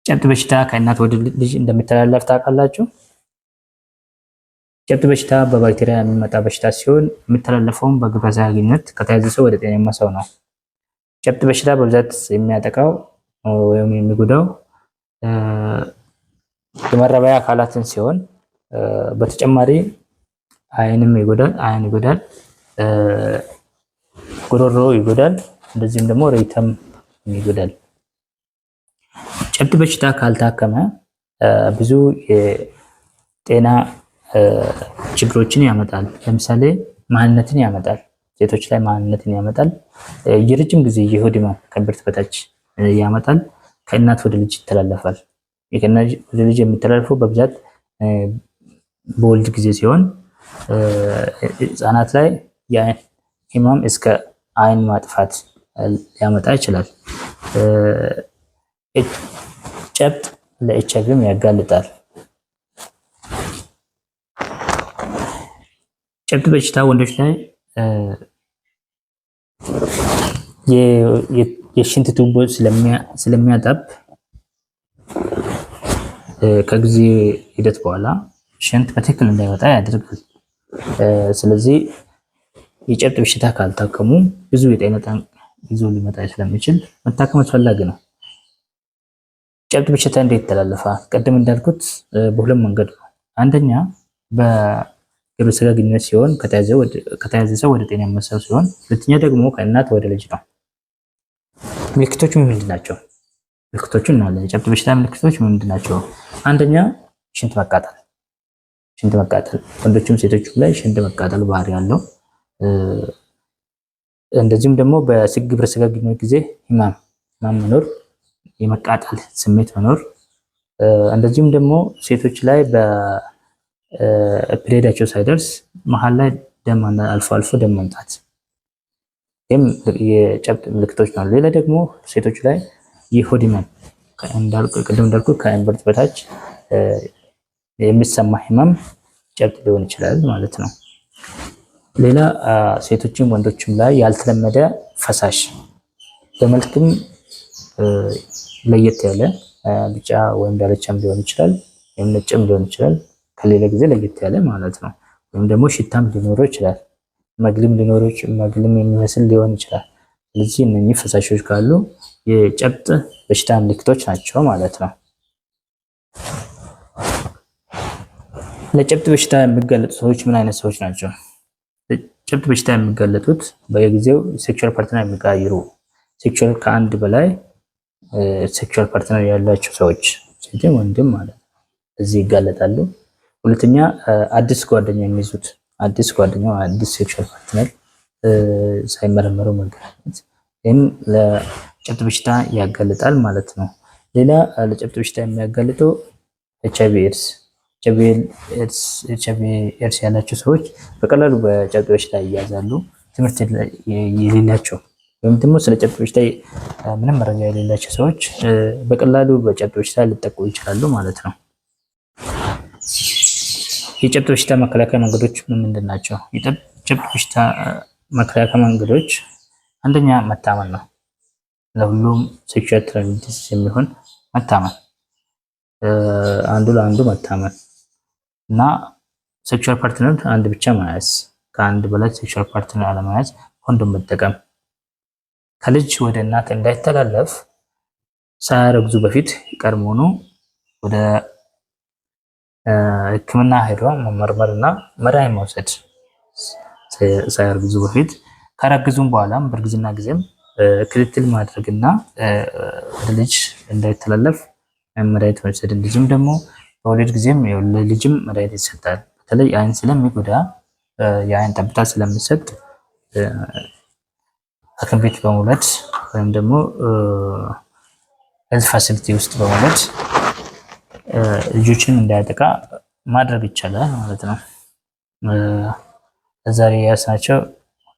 ጨብጥ በሽታ ከእናት ወደ ልጅ እንደሚተላለፍ ታውቃላችሁ? ጨብጥ በሽታ በባክቴሪያ የሚመጣ በሽታ ሲሆን የሚተላለፈውም በግብረ ሥጋ ግንኙነት ከተያዘ ሰው ወደ ጤናማ ሰው ነው። ጨብጥ በሽታ በብዛት የሚያጠቃው ወይም የሚጎዳው የመራቢያ አካላትን ሲሆን በተጨማሪ አይንም ይጎዳል፣ አይን ይጎዳል፣ ጉሮሮ ይጎዳል፣ እንደዚሁም ደግሞ rectum ይጎዳል። ጨብጥ በሽታ ካልታከመ ብዙ የጤና ችግሮችን ያመጣል። ለምሳሌ መሃንነትን ያመጣል። ሴቶች ላይ መሃንነትን ያመጣል። የረጅም ጊዜ የሆድ ህመም ከእምብርት በታች ያመጣል። ከእናት ወደ ልጅ ይተላለፋል። ከእናት ወደ ልጅ የሚተላለፈው በብዛት በወሊድ ጊዜ ሲሆን ህጻናት ላይ የአይን ህመም እስከ አይን ማጥፋት ሊያመጣ ይችላል። ጨብጥ ለኤች አይቪም ያጋልጣል። ጨብጥ በሽታ ወንዶች ላይ የሽንት ቱቦ ስለሚያጠብ ከጊዜ ሂደት በኋላ ሽንት በትክክል እንዳይወጣ ያደርጋል። ስለዚህ የጨብጥ በሽታ ካልታከሙ ብዙ የጤና ጠንቅ ይዞ ሊመጣ ስለሚችል መታከም አስፈላጊ ነው። ጨብጥ በሽታ እንዴት ይተላለፋል? ቅድም እንዳልኩት በሁለት መንገድ ነው። አንደኛ በግብረ ስጋ ግንኙነት ሲሆን ከተያዘ ሰው ወደ ጤናማ ሰው ሲሆን፣ ሁለተኛ ደግሞ ከእናት ወደ ልጅ ነው። ምልክቶቹ ምንድን ናቸው? ምልክቶቹ እናያለን። የጨብጥ በሽታ ምልክቶች ምንድን ናቸው? አንደኛ ሽንት መቃጠል፣ ሽንት መቃጠል ወንዶችም ሴቶችም ላይ ሽንት መቃጠል ባህሪ ያለው፣ እንደዚሁም ደግሞ በግብረ ስጋ ግንኙነት ጊዜ ህመም መኖር፣ የመቃጠል ስሜት መኖር፣ እንደዚሁም ደግሞ ሴቶች ላይ በ period ኣቸው ሳይደርስ መሀል ላይ ደም አልፎ አልፎ ደም መምጣት፣ ይህም የጨብጥ ምልክቶች ነው። ሌላ ደግሞ ሴቶች ላይ የሆድ ህመም፣ ቅድም እንዳልኩ ከእምብርት በታች የሚሰማ ህመም ጨብጥ ሊሆን ይችላል ማለት ነው። ሌላ ሴቶችም ወንዶችም ላይ ያልተለመደ ፈሳሽ በመልክም ለየት ያለ ቢጫ ወይም ዳለቻም ሊሆን ይችላል፣ ወይም ነጭም ሊሆን ይችላል። ከሌላ ጊዜ ለየት ያለ ማለት ነው። ወይም ደግሞ ሽታም ሊኖረው ይችላል። መግልም ሊኖረው መግልም የሚመስል ሊሆን ይችላል። ስለዚህ እነኚህ ፈሳሾች ካሉ የጨብጥ በሽታ ምልክቶች ናቸው ማለት ነው። ለጨብጥ በሽታ የሚጋለጡ ሰዎች ምን አይነት ሰዎች ናቸው? ለጨብጥ በሽታ የሚጋለጡት በየጊዜው sexual partner የሚቀያይሩ፣ sexual ከአንድ በላይ sexual partner ያላቸው ሰዎች፣ ሴትም ወንድም ማለት ነው፣ እዚህ ይጋለጣሉ። ሁለተኛ አዲስ ጓደኛ የሚይዙት፣ አዲስ ጓደኛ፣ አዲስ sexual partner ሳይመረመሩ መገናኘት፣ ይህም ለጨብጥ በሽታ ያጋልጣል ማለት ነው። ሌላ ለጨብጥ በሽታ የሚያጋልጠው ኤች አይቪ ኤድስ፣ ኤች አይቪ ኤድስ ያላቸው ሰዎች በቀላሉ በጨብጥ በሽታ ይያዛሉ። ትምህርት የሌላቸው ወይም ደግሞ ስለ ጨብጥ በሽታ ምንም መረጃ የሌላቸው ሰዎች በቀላሉ በጨብጥ በሽታ ሊጠቁ ይችላሉ ማለት ነው። የጨብጥ በሽታ መከላከያ መንገዶች ምንድን ናቸው? የጨብጥ በሽታ መከላከያ መንገዶች አንደኛ መታመን ነው። ለሁሉም sexual transmitted የሚሆን መታመን፣ አንዱ ለአንዱ መታመን እና sexual partner አንድ ብቻ መያዝ፣ ከአንድ በላይ sexual partner አለመያዝ፣ ኮንዶም መጠቀም፣ ከልጅ ወደ እናት እንዳይተላለፍ ሳያረግዙ በፊት ቀድሞውኑ ወደ ሕክምና ሄዶ መመርመር እና መድኃኒት መውሰድ ሳያረግዙ በፊት፣ ካረግዙም በኋላም በእርግዝና ጊዜም ክትትል ማድረግና ወደ ልጅ እንዳይተላለፍ መድኃኒት መውሰድ፣ እንደዚሁም ደግሞ በወሊድ ጊዜም ለልጅም መድኃኒት ይሰጣል። በተለይ አይን ስለሚጎዳ የአይን ጠብታ ስለሚሰጥ ሐኪም ቤት በመውለድ ወይም ደግሞ health facility ውስጥ በመውለድ ልጆችንም እንዳያጠቃ ማድረግ ይቻላል ማለት ነው። ዛሬ የያዝናቸው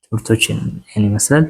ትምህርቶች ይህን ይመስላል።